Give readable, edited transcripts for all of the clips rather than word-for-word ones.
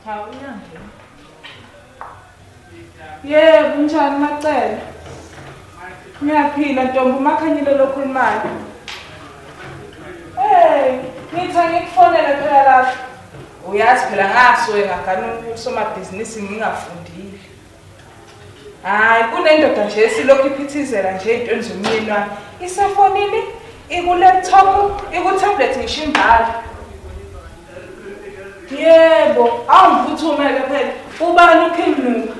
Hawu uyangena. Yebo, unjani Macele? Ngiyaphila ntombi uMakhanyile lokhulumayo. Hey, ngithi angikufonele phela lapha. Uyazi phela ngasuke ngagana usomabhizinisi ngingafundile. Hayi kunendoda nje esilokhu iphithizela nje ey'ntweni zomyeni wami. Isefonini, iku-laptop, iku-tablet ngisho imbala. Yebo, awungiphuthume-ke phela. Ubani uKing Nuka?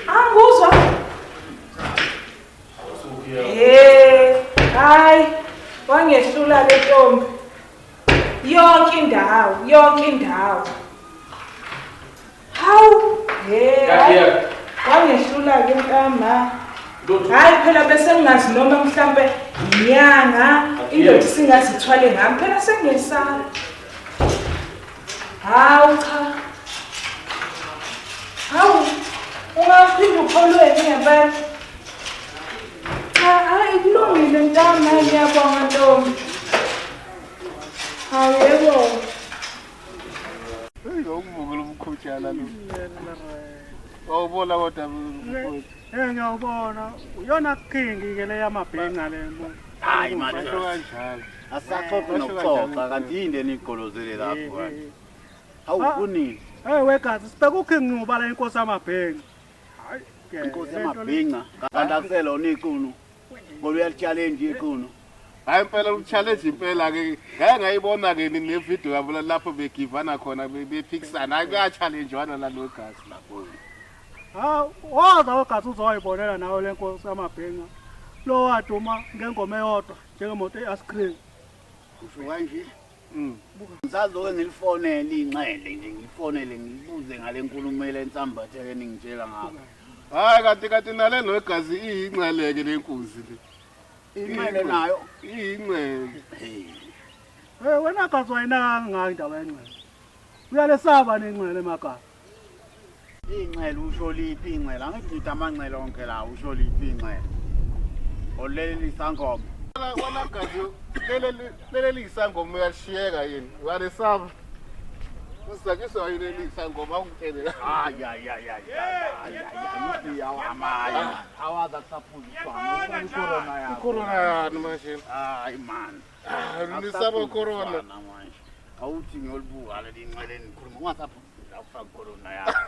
Angikuzwa. He, hayi, wangehlula-ke ntombi. Yonke indawo, yonke indawo. Hawu, he. Wangehlula-ke ntama. Hayi phela bese ngingazi noma mhlampe inyanga indoda isingazithwale ngami phela sengiyesaba. Hawu cha. Hawu, ungaphinde ukholweni ngempela. Cha, hayi kulungile ntama ngiyabonga ntombi. Hawu yebo. Ngokuvukela umkhutshana lo. Wawubona kodwa mfowethu. Eh ngiyawubona. Uyona king ke le yamabhinca le. Hayi manje. Basho kanjalo. Asaxoxe nokuxoxa kanti yini enigqolozele lapho kanti. Hawu kunini? Hey wegazi sibheka uKing Ncuba la inkosi yamabhinca. Hayi ke. Inkosi yamabhinca kanti akuselona iqunu. Ngoba uyali-challenge iqunu. Hayi impela u-challenge impela ke. Ngake ngayibona ke ne video yabo lapho begivana khona bephikisana. Hayi kuya-challenge-wana la lo gazi lapho. Ha, waza wegazi uzoyibonela nawe le nkosi yamabhinca. Lo waduma ngengoma eyodwa njengemoto e-ice cream. Usho kanje? Ngisazoke ngilifonele inxele nje ngilifonele ngilibuze ngale nkulumo lensambatheke eningitshela ngakho. Hayi kanti kanti nale nogazi iyinxeleke lenkunzi le. Inxele nayo. Iyinxele. Hey. Hey wena gazi wayinaka ngayo indaba yenxele. Uyalesaba nenxele emakhaya. Inxele usho liphi inxele? Angithi ngithi amanxele onke la usho liphi inxele? Oleli isangoma. Wena gazi lele lele lisangoma uyalishiyeka yini? Uyalesaba. Usakiswa yini lisangoma ungitshele. Hayi hayi hayi hayi. Hayi amanye. Awaza kusaphuziswana. Icorona yakho. Corona yani manje. Hayi man. Ah, nisaba corona. Manje. Awuthi ngiyolibuka leli nxele nikhuluma ungasaphuzi akufaka corona yakho.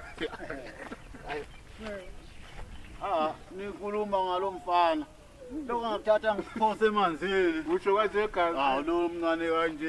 Ah, nikhuluma ngalo mfana. Lokho ngakuthatha ngiphose emanzini. Usho kanje gazi. Hawu lo mncane kanje.